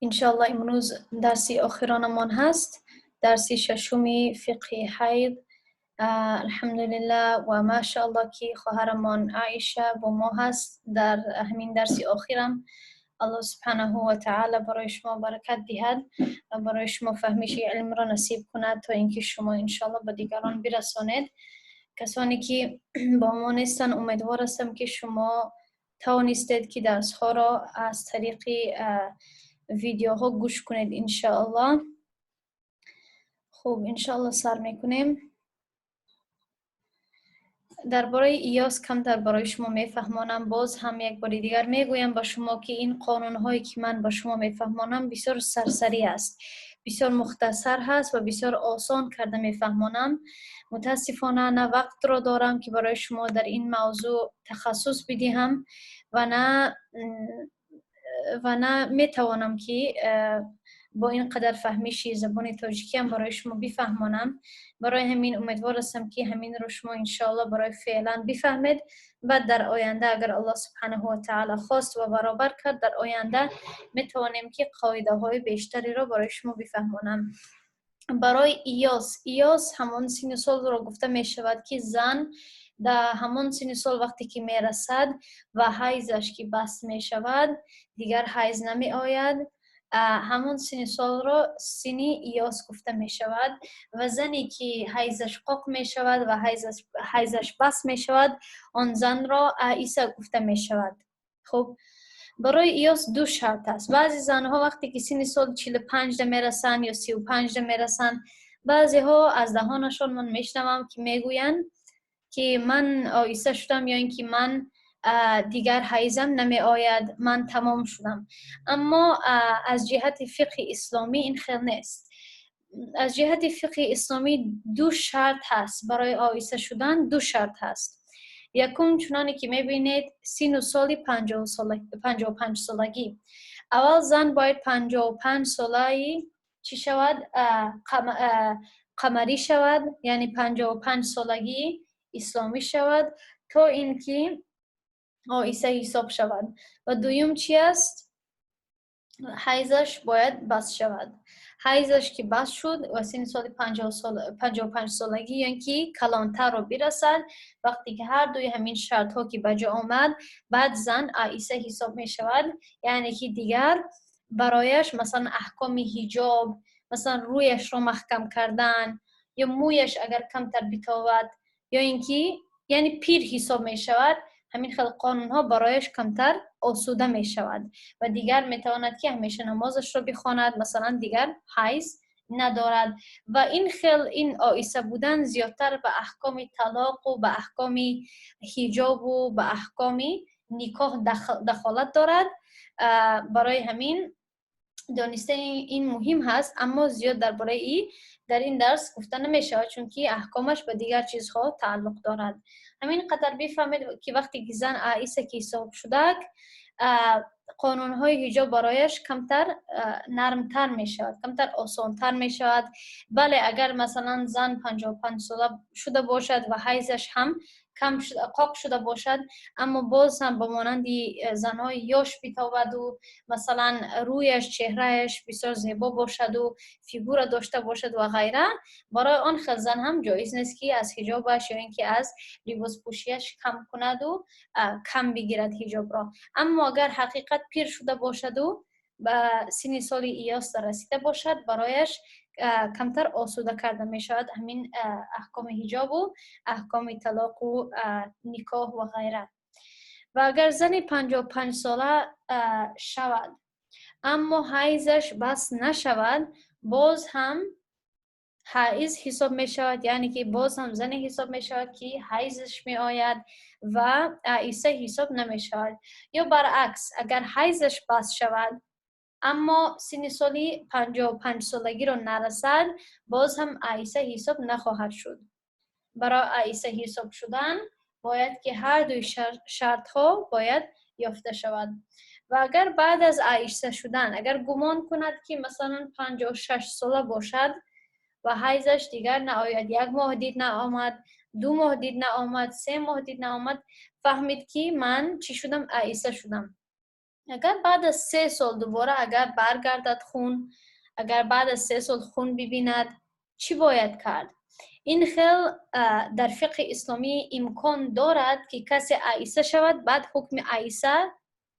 Иншоалло, имрӯз дарси охиронамон ҳаст, дарси шашуми фиқҳи ҳайд. Алҳамдулиллаҳ ва машааллоҳ, ки хоҳарамон Аиша бо мо ҳаст дар ҳамин дарси охирам. Аллоҳ субҳанаҳу ва таъала барои шумо баракат диҳад ва барои шумо фаҳмиши илмро насиб кунад, то ин ки шумо иншоаллоҳ ба дигарон бирасонед. Касоне ки бо мо нестанд, умедвор ҳастам, ки шумо тавонистед, ки дарсҳоро аз тариқи видеоҳо гӯш кунед, иншоаллоҳ. Хуб, иншоаллоҳ, сар мекунем. Дар бораи иёс камтар барои шумо мефаҳмонам. Боз ҳам як бори дигар мегӯям ба шумо, ки ин қонунҳое ки ман ба шумо мефаҳмонам, бисёр сарсарӣ аст, бисёр мухтасар ҳаст ва бисёр осон карда мефаҳмонам. Мутаассифона, на вақтро дорам, ки барои шумо дар ин мавзӯъ тахассус бидиҳам, ва на метавонам, ки бо ин қадар фаҳмиши забони тоҷикиам барои шумо бифаҳмонам. Барои ҳамин умедвор ҳастам, ки ҳаминро шумо иншоалло барои феълан бифаҳмед. Баъд дар оянда, агар Аллоҳ субҳанаҳу ва таъала хост ва баробар кард, дар оянда метавонем, ки қоидаҳои бештареро барои шумо бифаҳмонам. Барои иёс, иёс ҳамон синну солро гуфта мешавад, ки зан дар ҳамон синну сол вақте ки мерасад ва ҳайзаш ки баст мешавад, дигар ҳайз намеояд, ҳамон синни солро синни иёс гуфта мешавад. Ва зане ки ҳайзаш қоқ мешавад ва ҳайзаш баст мешавад, он занро аиса гуфта мешавад. Хуб, барои иёс ду шарт аст. Баъзе занҳо вақте ки синни соли 45-да мерасанд ё 35-да мерасанд, баъзеҳо аз даҳонашон ман мешнавам, ки мегӯянд, ки ман оиса шудам ё ин ки ман дигар ҳайзам намеояд, ман тамом шудам. Аммо аз ҷиҳати фиқҳи исломӣ ин хел нест. Аз ҷиҳати фиқҳи исломӣ ду шарт ҳаст барои оиса шудан, ду шарт ҳаст. Якум, чуноне ки мебинед, сину соли 55-солагӣ. Аввал зан бояд 55-солаи чӣ шавад? Қамарӣ шавад, яъне 55-солагӣ исломӣ шавад, то ин ки оиса ҳисоб шавад. Ва дуюм чи аст? Ҳайзаш бояд бас шавад. Ҳайзаш ки бас шуд ва синни соли 55-солагӣ ё ин ки калонтарро бирасад, вақте ки ҳар дуи ҳамин шартҳо ки ба ҷо омад, баъд зан аиса ҳисоб мешавад, яъне ки дигар барояш, масалан, аҳкоми ҳиҷоб, масалан, рӯяшро маҳкам кардан ё мӯяш агар камтар битобад, ё ин ки яъне пир ҳисоб мешавад, ҳамин хел қонунҳо барояш камтар осуда мешавад ва дигар метавонад, ки ҳамеша намозашро бихонад, масалан, дигар ҳайз надорад. Ва ин хел ин оиса будан зиёдтар ба аҳкоми талоқу ба аҳкоми ҳиҷобу ба аҳкоми никоҳ дахолат дорад. Барои ҳамин донистани ин муҳим ҳаст, аммо зиёд дар бораи и дар ин дарс гуфта намешавад, чунки аҳкомаш ба дигар чизҳо тааллуқ дорад. Ҳамин қадар бифаҳмед, ки вақте ки зан аиса ки ҳисоб шудак, қонунҳои ҳиҷоб барояш камтар нармтар мешавад, камтар осонтар мешавад. Бале, агар, масалан, зан 55-сола шуда бошад ва ҳайзаш ҳам кам қоқ шуда бошад, аммо боз ҳам ба монанди занҳои ёш битобаду, масалан, рӯяш, чеҳрааш бисёр зебо бошаду фигура дошта бошад ва ғайра, барои он хел зан ҳам ҷоиз нест, ки аз ҳиҷобаш ё ин ки аз либоспӯшиаш кам кунаду кам бигирад ҳиҷобро. Аммо агар ҳақиқат пир шуда бошаду ба синни соли иёс расида бошад, барояш камтар осуда карда мешавад ҳамин аҳкоми ҳиҷобу аҳкоми талоқу никоҳ ва ғайра. Ва агар зани 55-сола шавад, аммо ҳайзаш бас нашавад, боз ҳам ҳаиз ҳисоб мешавад, яъне ки боз ҳам зане ҳисоб мешавад, ки ҳайзаш меояд, ва аиса ҳисоб намешавад. Ё баръакс, агар ҳайзаш бас шавад, аммо синни соли 55-солагиро нарасад, боз ҳам аиса ҳисоб нахоҳад шуд. Барои аиса ҳисоб шудан бояд, ки ҳар дуи шартҳо бояд ёфта шавад. Ва агар баъд аз аиса шудан агар гумон кунад, ки, масалан, 56-сола бошад ва ҳайзаш дигар наояд, як моҳ дид наомад, 2 моҳ дид наомад, 3 моҳ дид наомад, фаҳмид, ки ман чӣ шудам? Аиса шудам. Агар баъд аз 3 сол дубора агар баргардад хун, агар баъд аз 3 сол хун бибинад, чӣ бояд кард? Ин хел дар фиқҳи исломӣ имкон дорад, ки касе аиса шавад, баъд ҳукми аиса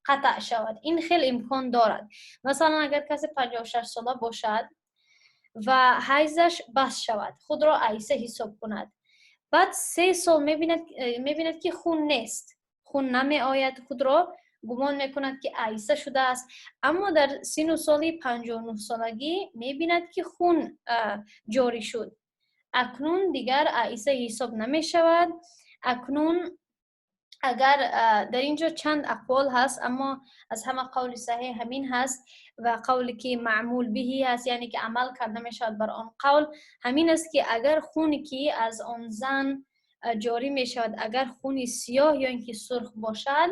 қатъ шавад. Ин хел имкон дорад. Масалан, агар касе 56 сола бошад ва ҳайзаш бас шавад, худро аиса ҳисоб кунад, баъд 3 сол мебинад, ки хун нест, хун намеояд, худро гумон мекунад, ки аиса шудааст, аммо дар сину соли 59 солагӣ мебинад, ки хун ҷорӣ шуд. Акнун дигар аиса ҳисоб намешавад. Акнун агар дар ин ҷо чанд ақвол ҳаст, аммо аз ҳама қавли саҳеҳ ҳамин ҳаст ва қавле ки маъмул биҳи ҳаст, яъне ки амал карда мешавад бар он қавл, ҳамин аст, ки агар хуне ки аз он зан ҷорӣ мешавад, агар хуни сиёҳ ё ин ки сурх бошад,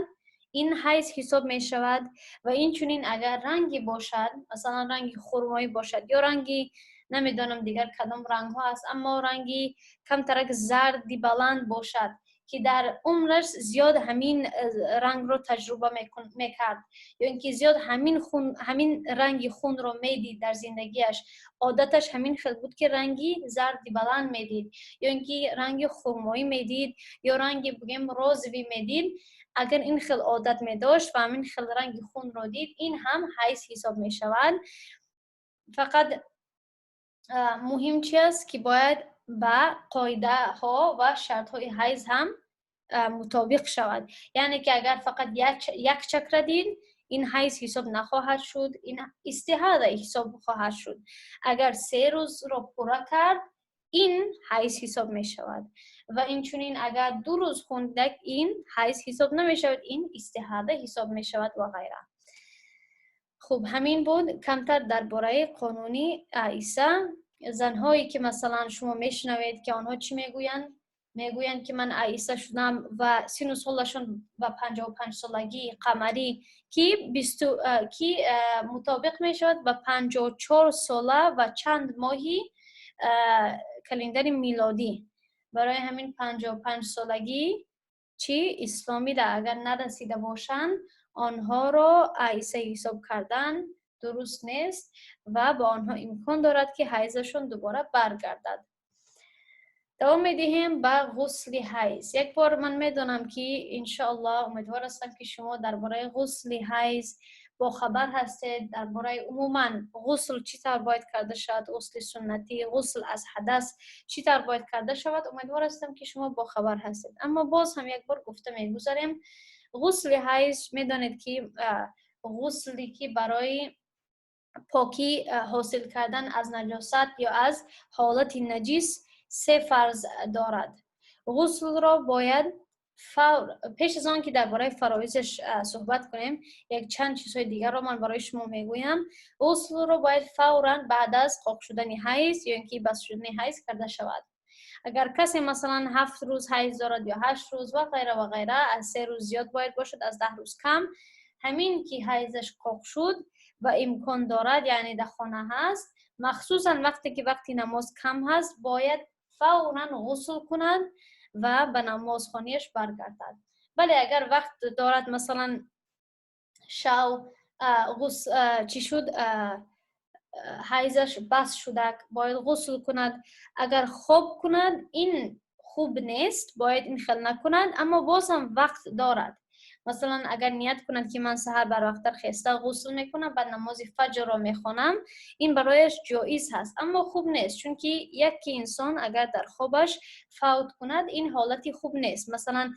ин ҳайз ҳисоб мешавад. Ва инчунин агар ранге бошад, масалан, ранги хурмоӣ бошад ё ранги, намедонам, дигар кадом рангҳо аст, аммо ранги камтарак зарди баланд бошад, ки дар умраш зиёд ҳамин рангро таҷруба мекард ё ин ки зиёд ҳамин ранги хунро медид, дар зиндагиаш одаташ ҳамин хел буд, ки ранги зарди баланд медид ё ин ки ранги хурмоӣ медид ё ранги, бигӯем, розовый медид, агар ин хел одат медошт ва ҳамин хел ранги хунро дид, ин ҳам ҳайз ҳисоб мешавад. Фақат муҳим чи аст, ки бояд ба қоидаҳо ва шартҳои ҳайз ҳам мутобиқ шавад. Яъне ки агар фақат як чакра дид, ин ҳайз ҳисоб нахоҳад шуд, ин истиҳада ҳисоб хоҳад шуд. Агар 3 рӯзро пурра кард, ин ҳайз ҳисоб мешавад. Ва инчунин агар 2 рӯз хун дид, ин ҳайз ҳисоб намешавад, ин истиҳада ҳисоб мешавад ва ғайра. Хуб, ҳамин буд камтар дар бораи қонуни аиса. Занҳое ки, масалан, шумо мешунавед, ки онҳо чӣ мегӯянд? Мегӯянд, ки ман аиса шудам ва сину солашон ба 55 солагии қамарӣ, ки мутобиқ мешавад ба 54 сола ва чанд моҳи календари милодӣ. Барои ҳамин 55 солагӣ чӣ исломида агар нарасида бошанд, онҳоро аиса ҳисоб кардан дуруст нест ва ба онҳо имкон дорад, ки ҳайзашон дубора баргардад. Давом медиҳем ба ғусли ҳайз. Як бор ман медонам, ки иншоаллоҳ, умедвор ҳастам, ки шумо дар бораи ғусли ҳайз бохабар ҳастед, дар бораи умуман ғусл чӣ тавр бояд карда шавад, ғусли суннатӣ, ғусл аз ҳадас чӣ тавр бояд карда шавад, умедвор ҳастам, ки шумо бохабар ҳастед. Аммо боз ҳам як бор гуфта мегузарем. Ғусли ҳайз, медонед, ки ғусле ки барои покӣ ҳосил кардан аз наҷосат ё аз ҳолати наҷис, се фарз дорад. Ғуслро бояд фавр, пеш аз он ки дар бораи фароизаш суҳбат кунем, як чанд чизҳои дигарро ман барои шумо мегӯям. Ғуслро бояд фавран баъд аз қоқ шудани ҳайз ё ин ки бас шудани ҳайз карда шавад. Агар касе, масалан, 7 рӯз ҳайз дорад ё 8 рӯз ва ғайра ва ғайра, аз 3 рӯз зиёд бояд бошад, аз 10 рӯз кам, ҳамин ки ҳайзаш қоқ шуд ва имкон дорад, яъне дар хона ҳаст, махсусан вақте ки вақти намоз кам ҳаст, бояд фавран ғусл кунад ва ба намозхонияш баргардад. Бале, агар вақт дорад, масалан, шав чӣ шуд, ҳайзаш бас шудак, бояд ғусл кунад. Агар хоб кунад, ин хуб нест, бояд ин хел накунад, аммо боз ҳам вақт дорад. Масалан, агар ният кунад, ки ман саҳар барвақттар хеста ғусл мекунам, баъд намози фаҷрро мехонам, ин барояш ҷоиз ҳаст, аммо хуб нест, чунки яке инсон агар дар хобаш фавт кунад, ин ҳолати хуб нест. Масалан,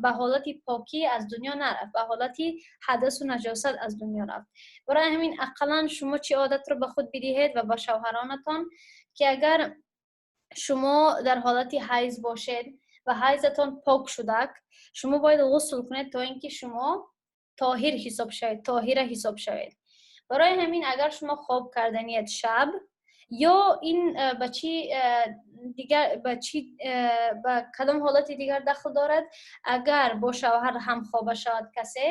ба ҳолати покӣ аз дунё нарафт, ба ҳолати ҳадасу наҷосат аз дунё рафт. Барои ҳамин ақаллан шумо чӣ одатро ба худ бидиҳед ва ба шавҳаронатон, ки агар шумо дар ҳолати ҳайз бошед ва ҳайзатон пок шудак, шумо бояд ғусл кунед, то ин ки шумо тоҳир ҳисоб шавед, тоҳира ҳисоб шавед. Барои ҳамин агар шумо хоб карданият шаб ё ин ба чӣ дигар, ба чӣ, ба кадом ҳолати дигар дахл дорад, агар бо шавҳар ҳамхоба шавад касе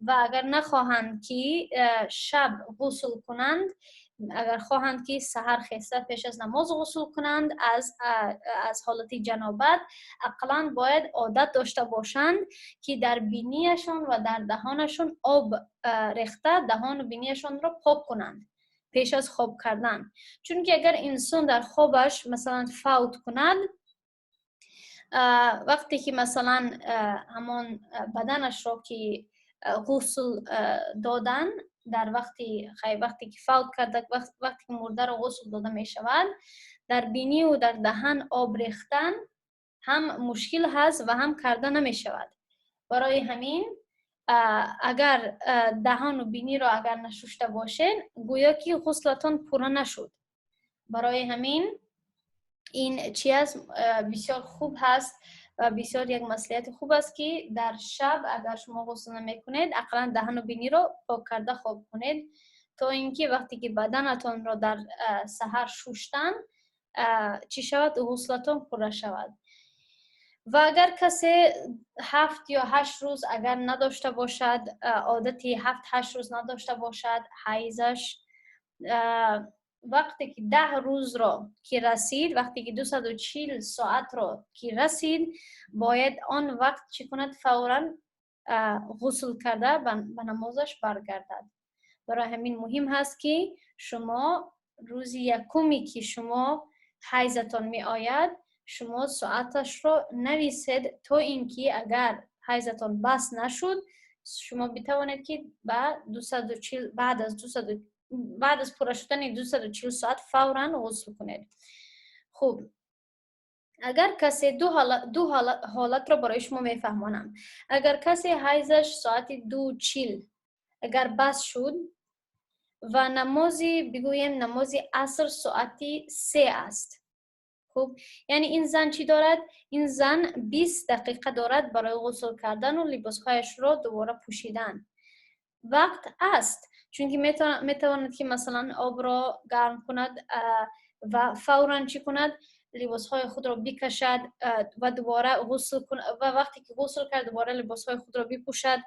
ва агар нахоҳанд, ки шаб ғусл кунанд. Агар хоҳанд, ки саҳар хеста пеш аз намоз ғусл кунанд аз ҳолати ҷанобат, ақаллан бояд одат дошта бошанд, ки дар бинияшон ва дар даҳонашон об рехта, даҳону бинияшонро пок кунанд пеш аз хоб кардан. Чунки агар инсон дар хобаш, масалан, фавт кунад, вақте ки, масалан, ҳамон баданашро ки ғусл додан дар вақти вақте ки фавт карда, вақте ки мурдаро ғусл дода мешавад, дар бинию дар даҳан об рехтан ҳам мушкил ҳаст ва ҳам карда намешавад. Барои ҳамин, агар даҳону биниро агар нашушта бошед, гӯё ки ғуслатон пурра нашуд. Барои ҳамин ин чи аст, бисёр хуб ҳаст ва бисёр як маслиҳати хуб аст, ки дар шаб агар шумо ғусл намекунед, ақаллан даҳану биниро пок карда хоб кунед, то ин ки вақте ки баданатонро дар саҳар шуштан, чӣ шавад, ғуслатон пурра шавад. Ва агар касе 7 ё 8 рӯз агар надошта бошад, одати 7-8 рӯз надошта бошад ҳайзаш, вақте ки 10 рӯзро ки расид, вақте ки 240 соатро ки расид, бояд он вақт чӣ кунад? Фавран ғусл карда, ба намозаш баргардад. Барои ҳамин муҳим ҳаст, ки шумо рӯзи якуме ки шумо ҳайзатон меояд, шумо соаташро нависед, то ин ки агар ҳайзатон бас нашуд, шумо битавонед, ки ба 240, баъд аз пурра шудани 240 соат фавран ғусл кунед. Хуб, агар касе ду ҳолатро барои шумо мефаҳмонам. Агар касе ҳайзаш соати 2:40 агар бас шуд ва намози, бигӯем, намози аср соати 3 аст. Хуб, яъне ин зан чӣ дорад? Ин зан 20 дақиқа дорад барои ғусл кардану либосҳояшро дубора пӯшидан. Вақт аст, чунки метавонад, ки масалан обро гарм кунад ва фавран чӣ кунад? Либосҳои худро бикашад ва дубора ғусл кунад ва вақте ки ғусл кард, дубора либосҳои худро бипӯшад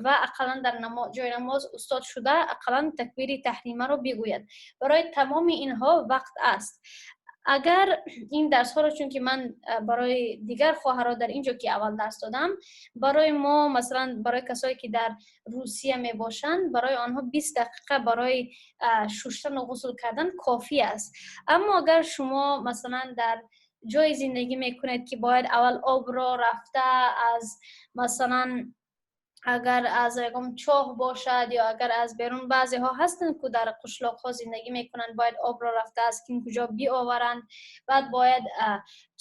ва ақаллан дар ҷои намоз устод шуда, ақаллан такбири таҳримаро бигӯяд. Барои тамоми инҳо вақт аст. Агар ин дарсҳоро, чунки ман барои дигар хоҳарҳо дар ин ҷо ки аввал дарс додам, барои мо, масалан, барои касое ки дар Русия мебошанд, барои онҳо 20 дақиқа барои шуштану ғусл кардан кофӣ аст. Аммо агар шумо, масалан, дар ҷое зиндагӣ мекунед, ки бояд аввал обро рафта аз, масалан, агар аз ягон чоҳ бошад ё агар аз берун, баъзеҳо ҳастанд, ку дар қишлоқҳо зиндагӣ мекунанд, бояд обро рафта аз ким куҷо биоваранд, баъд бояд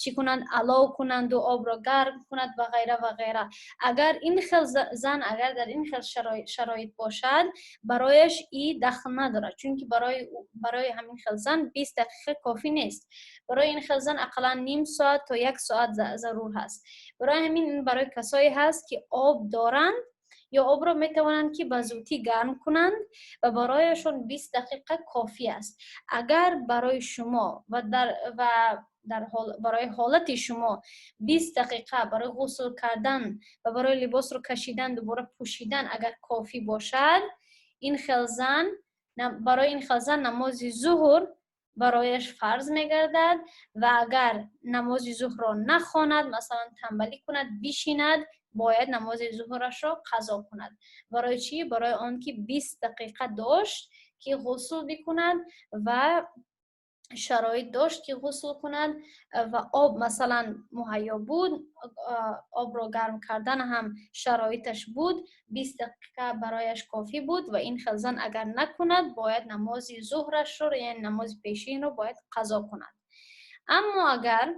чӣ кунанд? Алов кунанду обро гарм кунад ва ғайра ва ғайра. Агар ин хел зан агар дар ин хел шароит бошад, барояш и дахл надорад, чунки барои ҳамин хел зан 20 дақиқа кофӣ нест. Барои ин хел зан ақаллан ним соат то як соат зарур ҳаст. Барои ҳамин ин барои касое ҳаст, ки об доранд ё обро метавонанд, ки ба зудӣ гарм кунанд ва барояшон 20 дақиқа кофӣ аст. Агар барои шумо ва барои ҳолати шумо 20 дақиқа барои ғусл кардан ва барои либосро кашидан, дубора пӯшидан агар кофӣ бошад, ин хел зан, барои ин хел зан намози зуҳр барояш фарз мегардад ва агар намози зуҳрро нахонад, масалан, тамбалӣ кунад, бишинад, бояд намози зуҳрашро қазо кунад. Барои чӣ? Барои он ки 20 дақиқа дошт, ки ғусл бикунад, ва шароит дошт, ки ғусл кунад, ва об, масалан, муҳайё буд, обро гарм кардан ҳам шароиташ буд, 20 дақиқа барояш кофӣ буд. Ва ин хел зан агар накунад, бояд намози зуҳрашро, яъне намози пешинро бояд қазо кунад. Аммо агар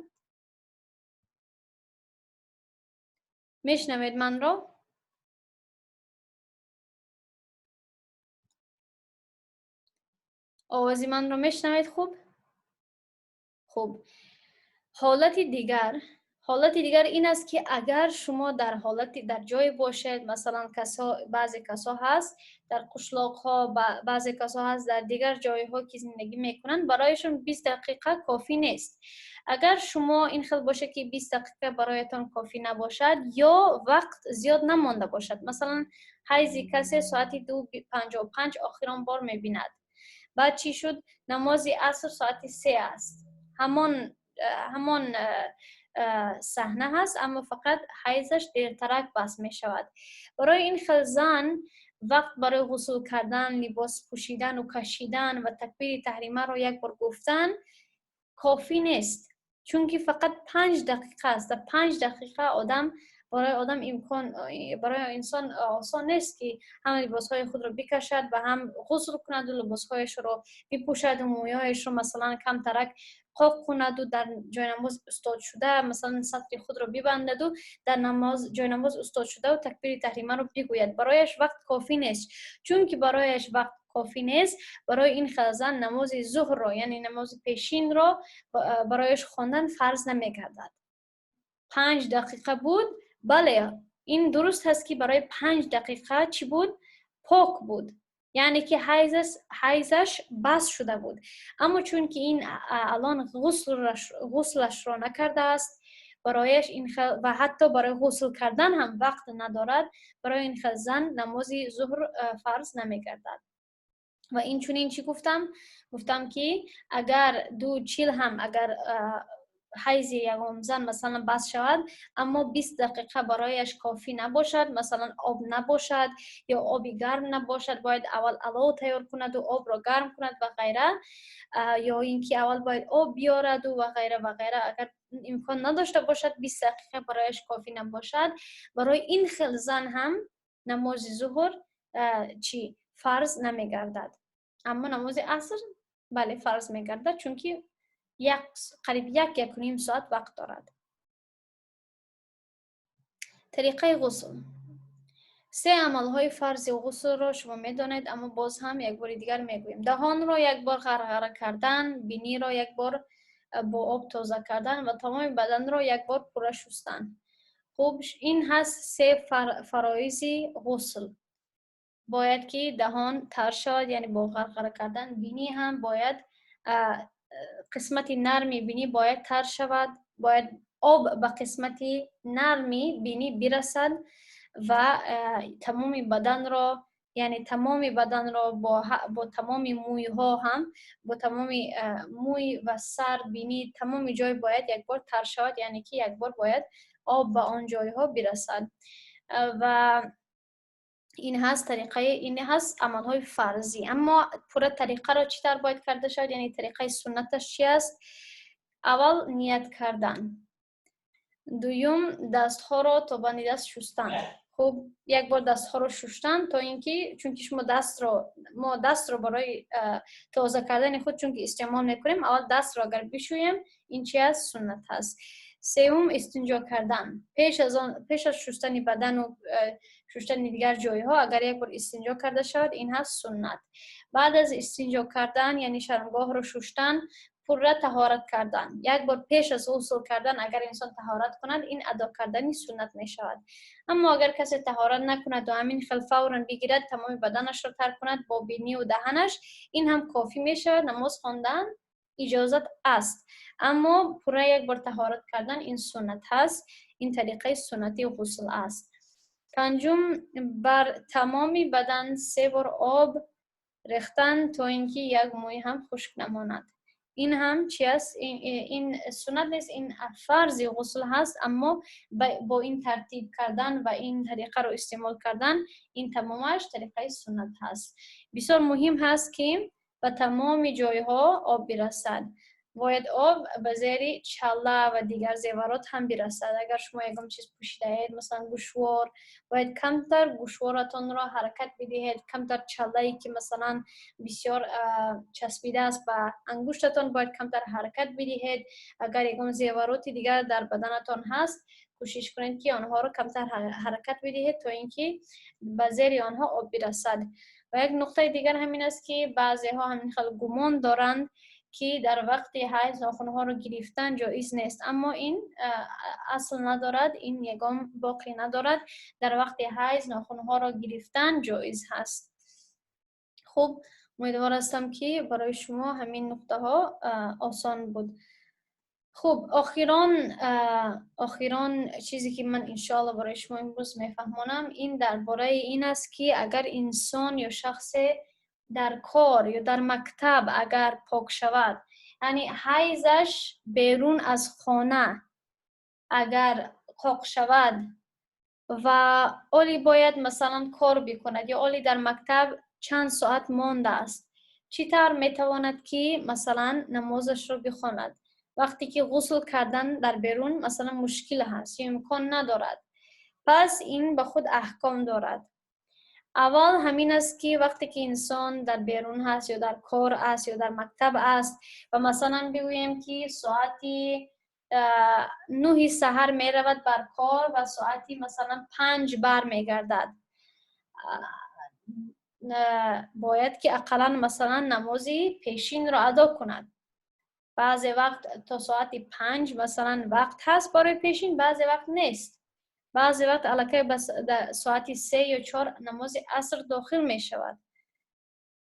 мешнавед манро, овози манро мешнавед? Хуб, ҳолати дигар ин аст, ки агар шумо дар ҳолати дар ҷое бошед, масалан, касо, баъзе касо ҳаст дар қишлоқҳо, баъзе касо ҳаст дар дигар ҷойҳо, ки зиндагӣ мекунанд, барояшон 20 дақиқа кофӣ нест. Агар шумо ин хел бошад, ки 20 дақиқа бароятон кофӣ набошад ё вақт зиёд намонда бошад, масалан, ҳайзи касе соати 2:55 охирон бор мебинад. Баъд чӣ шуд? Намози аср соати 3 аст. Ҳамон саҳна ҳаст, аммо фақат ҳайзаш дертарак бас мешавад. Барои ин хел зан вақт барои ғусл кардан, либос пӯшидану кашидан ва такбири таҳримаро як бор гуфтан кофӣ нест, чунки фақат 5 дақиқа аст. Дар 5 дақиқа одам барои одам имкон, барои инсон осон нест, ки ҳам либосҳои худро бикашад ва ҳам ғусл кунаду либосҳояшро бипӯшаду мӯйҳояшро, масалан, камтарак қоқ кунаду дар ҷойнамоз устод шуда, масалан, сатри худро бибандаду дар намоз ҷойнамоз устод шудаву такбири таҳримаро бигӯяд. Барояш вақт кофӣ нест. Чунки барояш вақт кофӣ нест, барои ин хел зан намози зуҳрро, яъне намози пешинро, барояш хондан фарз намегардад. 5 дақиқа буд, бале, ин дуруст ҳаст, ки барои 5 дақиқа чӣ буд? Пок буд, яъне ки ҳайзаш бас шуда буд. Аммо чунки ин алон ғуслашро накардааст, барояш ин хел ва ҳатто барои ғусл кардан ҳам вақт надорад, барои ин хел зан намози зуҳр фарз намегардад. Ва инчунин чӣ гуфтам? Гуфтам, ки агар 2:40 ҳам агар ҳайзи ягон зан, масалан, бас шавад, аммо 20 дақиқа барояш кофӣ набошад, масалан, об набошад ё оби гарм набошад, бояд аввал алов тайёр кунаду обро гарм кунад ва ғайра, ё ин ки аввал бояд об биёраду ва ғайра ва ғайра, агар имкон надошта бошад, 20 дақиқа барояш кофӣ набошад, барои ин хел зан ҳам намози зуҳр чӣ фарз намегардад. Аммо намози аср, бале, фарз мегардад, чунки як қариб як, якуним соат вақт дорад. Тариқаи ғусл. Се амалҳои фарзи ғуслро шумо медонед, аммо боз ҳам як бори дигар мегӯем: даҳонро як бор ғарғара кардан, биниро як бор бо об тоза кардан ва тамоми баданро як бор пурра шустан. Хуб, ин ҳаст се фароизи ғусл. Бояд ки даҳон тар шавад, яъне бо ғарғара кардан, бинӣ ҳам бояд, қисмати нарми бинӣ бояд тар шавад, бояд об ба қисмати нарми бинӣ бирасад ва тамоми баданро, яъне тамоми баданро бо тамоми мӯйҳо ҳам, бо тамоми мӯй ва сар, бинӣ, тамоми ҷой бояд як бор тар шавад, яъне ки як бор бояд об ба он ҷойҳо бирасад. Ва ин ҳаст тариқаи, ин ҳаст амалҳои фарзӣ. Аммо пурра тариқаро чӣ тавр бояд карда шавад, яъне тариқаи суннаташ чи аст? Аввал ният кардан, дуюм дастҳоро то банди даст шустан. Хуб, як бор дастҳоро шуштан, то ин ки, чунки шумо дастро, мо дастро барои тоза кардани худ чунки истеъмол мекунем, аввал дастро агар бишӯем, ин чи аст? Суннат ҳаст. Сеюм, истинҷо кардан. Пеш аз он, пеш аз шустани бадану шуштани дигар ҷойҳо, агар як бор истинҷо карда шавад, ин ҳаст суннат. Баъд аз истинҷо кардан, яъне шармгоҳро шуштан, пурра таҳорат кардан. Як бор пеш аз ғусл кардан агар инсон таҳорат кунад, ин адо кардани суннат мешавад. Аммо агар касе таҳорат накунаду ҳамин хел фавран бигирад, тамоми баданашро тар кунад бо биниву даҳанаш, ин ҳам кофӣ мешавад, намоз хондан иҷозат аст. Аммо пурра як бор таҳорат кардан ин суннат ҳаст, ин тариқаи суннати ғусл аст. Панҷум, бар тамоми бадан се бор об рехтан, то ин ки як мӯй ҳам хушк намонад. Ин ҳам чи аст? Ин суннат нест, ин фарзи ғусл ҳаст, аммо бо ин тартиб кардан ва ин тариқаро истеъмол кардан, ин тамомаш тариқаи суннат ҳаст. Бисёр муҳим ҳаст, ки ба тамоми ҷойҳо об бирасад. Бояд об ба зери чалла ва дигар зеварот ҳам бирасад. Агар шумо ягон чиз пӯшидаед, масалан, гӯшвор, бояд камтар гӯшворатонро ҳаракат бидиҳед, камтар чаллае, ки, масалан, бисёр часпидааст ба ангуштатон, бояд камтар ҳаракат бидиҳед. Агар ягон зевароти дигар дар баданатон ҳаст, кӯшиш кунед, ки онҳоро камтар ҳаракат бидиҳед, то ин ки ба зери онҳо об бирасад. Ва як нуқтаи дигар ҳамин аст, ки баъзеҳо ҳамин хел гумон доранд, ки дар вақти ҳайз нохунҳоро гирифтан ҷоиз нест, аммо ин асл надорад, ин ягон боқӣ надорад. Дар вақти ҳайз нохунҳоро гирифтан ҷоиз ҳаст. Хуб, умедвор ҳастам, ки барои шумо ҳамин нуқтаҳо осон буд. Хуб, охирон чизе, ки ман иншоалло барои шумо имрӯз мефаҳмонам, ин дар бораи ин аст, ки агар инсон ё шахсе Дар кор ё дар мактаб агар пок шавад, яъне ҳайзаш берун аз хона агар қоқ шавад ва оли бояд, масалан, кор бикунад ё оли дар мактаб чанд соат мондааст, чӣ тавр метавонад, ки, масалан, намозашро бихонад, вақте ки ғусл кардан дар берун, масалан, мушкил ҳаст ё имкон надорад? Пас ин ба худ аҳком дорад. Аввал ҳамин аст, ки вақте ки инсон дар берун ҳаст ё дар кор аст ё дар мактаб аст ва, масалан, бигӯем, ки соати 9-и саҳар меравад бар кор ва соати, масалан, 5 бармегардад, бояд ки ақаллан, масалан, намози пешинро адо кунад. Баъзе вақт то соати 5, масалан, вақт ҳаст барои пешин, баъзе вақт нест. Баъзе вақт аллакай ба соати 3 ё 4 намози аср дохил мешавад.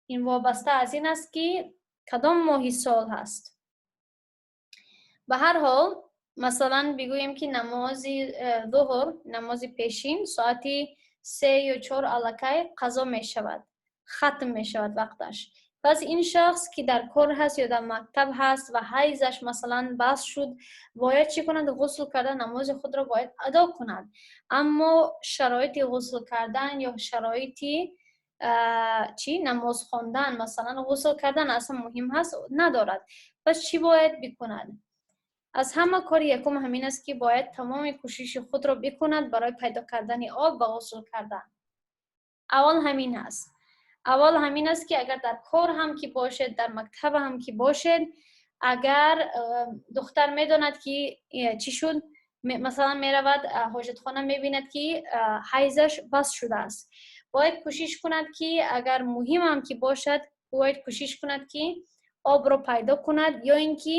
Ин вобаста аз ин аст, ки кадом моҳи сол ҳаст. Ба ҳар ҳол, масалан, бигӯем, ки намози зуҳр, намози пешин соати 3 ё 4 аллакай қазо мешавад, хатм мешавад вақташ. Пас ин шахс, ки дар кор ҳаст ё дар мактаб ҳаст ва ҳайзаш, масалан, бас шуд, бояд чӣ кунад? Ғусл карда, намози худро бояд адо кунад. Аммо шароити ғусл кардан ё шароити чӣ, намоз хондан, масалан, ғусл кардан аслан муҳим ҳаст, надорад. Пас чӣ бояд бикунад? Аз ҳама кори якум ҳамин аст, ки бояд тамоми кӯшиши худро бикунад барои пайдо кардани об ва ғусл кардан. Аввал ҳамин ҳаст. Аввал ҳамин аст, ки агар дар кор ҳам ки бошед, дар мактаб ҳам ки бошед, агар духтар медонад, ки чӣ шуд, масалан, меравад ҳоҷатхона, мебинад, ки ҳайзаш бас шудааст, бояд кӯшиш кунад, ки агар муҳимам ки бошад, бояд кӯшиш кунад, ки обро пайдо кунад ё ин ки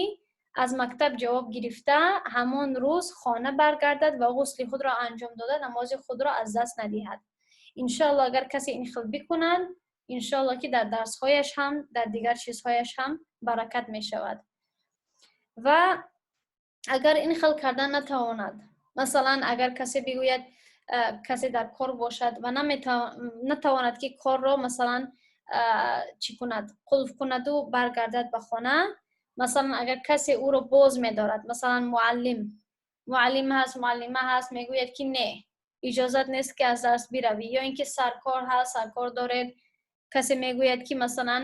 аз мактаб ҷавоб гирифта, ҳамон рӯз хона баргардад ва ғусли худро анҷом дода, намози худро аз даст надиҳад. Иншоалло, агар касе ин хел бикунад, иншоалло, ки дар дарсҳояш ҳам, дар дигар чизҳояш ҳам баракат мешавад. Ва агар ин хел кардан натавонад, масалан, агар касе бигӯяд, касе дар кор бошад ва натавонад, ки корро, масалан, чӣ кунад, қулф кунаду баргардад ба хона, масалан, агар касе ӯро боз медорад, масалан, муаллим ҳаст, муаллима ҳаст, мегӯяд, ки не, иҷозат нест, ки аз дарс биравӣ, ё ин ки саркор ҳаст, саркор доред, касе мегӯяд, ки, масалан,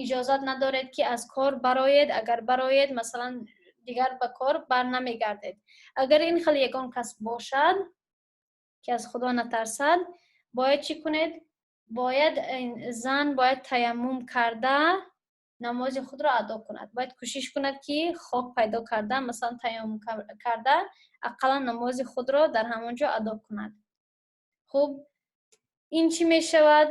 иҷозат надоред, ки аз кор бароед, агар бароед, масалан, дигар ба кор бар намегардед. Агар ин хел ягон кас бошад, ки аз Худо натарсад, бояд чӣ кунед? Бояд зан бояд таяммум карда, намози худро адо кунад. Бояд кӯшиш кунад, ки хок пайдо карда, масалан, таяммум карда, ақаллан намози худро дар ҳамон ҷо адо кунад. Хуб, ин чӣ мешавад?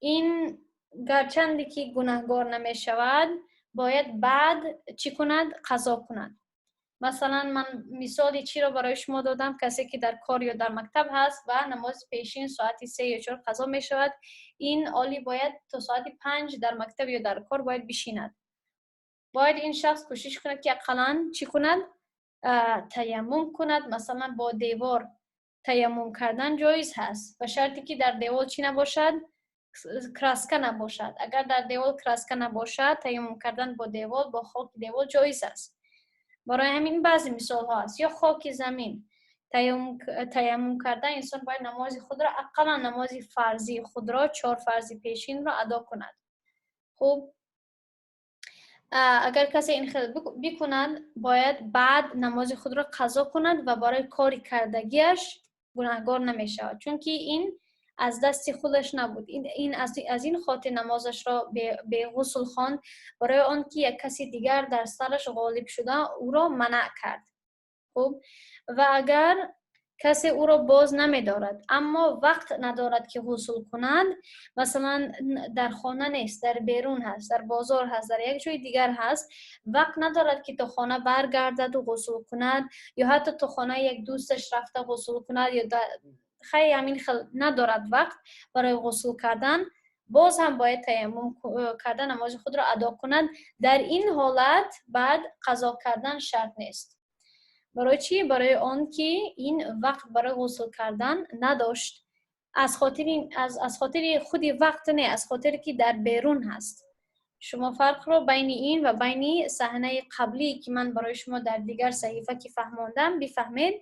Ин гарчанде ки гунаҳгор намешавад, бояд баъд чӣ кунад? Қазо кунад. Масалан, ман мисоли чиро барои шумо додам? Касе, ки дар кор ё дар мактаб ҳаст ва намози пешин соати 3 ё 4 қазо мешавад, ин оли бояд то соати 5 дар мактаб ё дар кор бояд бишинад. Бояд ин шахс кӯшиш кунад, ки ақаллан чӣ кунад? Таяммум кунад. Масалан, бо девор таяммум кардан ҷоиз ҳаст, ба шарте ки дар девор чӣ набошад? Краска набошад. Агар дар девор краска набошад, таяммум кардан бо девор, бо хоки девор ҷоиз аст. Барои ҳамин баъзе мисолҳо аст. Ё хоки замин таяммум кардан, инсон бояд намози худро, ақаллан намози фарзии худро, чор фарзи пешинро адо кунад. Хуб, агар касе ин хел бикунад, бояд баъд намози худро қазо кунад ва барои кори кардагиаш гунаҳгор намешавад, чунки ин аз дасти худаш набуд. Ин аз ин хотир намозашро беғусл хонд, барои он ки як каси дигар дар сараш ғолиб шуда, ӯро манъ кард. Хуб, ва агар касе ӯро боз намедорад, аммо вақт надорад, ки ғусл кунад, масалан, дар хона нест, дар берун ҳаст, дар бозор ҳаст, дар як ҷои дигар ҳаст, вақт надорад, ки то хона баргардаду ғусл кунад ё ҳатто то хонаи як дӯсташ рафта ғусл кунад, ё хай, ҳамин хел надорад вақт барои ғусл кардан, боз ҳам бояд таяммум карда, намози худро адо кунад. Дар ин ҳолат баъд қазо кардан шарт нест. Барои чӣ? Барои он ки ин вақт барои ғусл кардан надошт. Аз хотири худи вақт не, аз хотире ки дар берун ҳаст. Шумо фарқро байни ин ва байни саҳнаи қаблӣ, ки ман барои шумо дар дигар саҳифа ки фаҳмондам, бифаҳмед,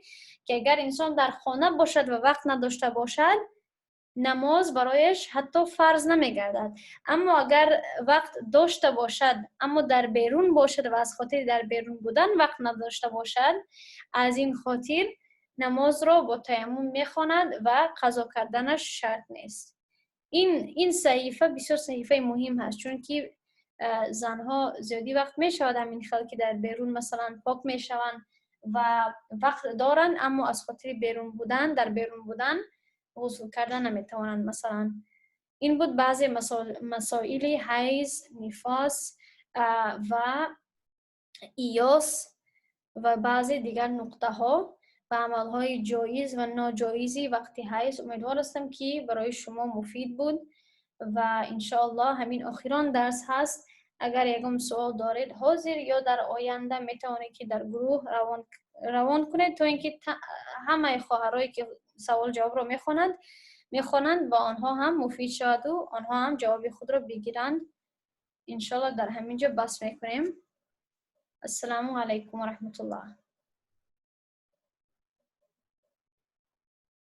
ки агар инсон дар хона бошад ва вақт надошта бошад, намоз барояш ҳатто фарз намегардад. Аммо агар вақт дошта бошад, аммо дар берун бошад ва аз хотири дар берун будан вақт надошта бошад, аз ин хотир намозро бо таяммум мехонад ва қазо карданаш шарт нест. Ин саҳифа бисёр саҳифаи муҳим ҳаст, чунки занҳо зиёдӣ вақт мешавад ҳамин хел, ки дар берун, масалан, пок мешаванд ва вақт доранд, аммо аз хотири берун будан, дар берун будан ғусл кардан наметавонанд, масалан. Ин буд баъзе масоили ҳайз, нифос ва иёс ва баъзе дигар нуқтаҳо ва амалҳои ҷоиз ва ноҷоизи вақти ҳайз. Умедвор ҳастам, ки барои шумо муфид буд ва иншоаллоҳ ҳамин охирон дарс ҳаст. Агар ягон суол доред, ҳозир ё дар оянда метавонед, ки дар гурӯҳ равон кунед, то ин ки ҳамаи хоҳарое ки савол ҷавобро мехонанд, ба онҳо ҳам муфид шаваду онҳо ҳам ҷавоби худро бигиранд. Иншоаллоҳ, дар ҳамин ҷо бас мекунем. Ассалому алайкум ва раҳматуллоҳ.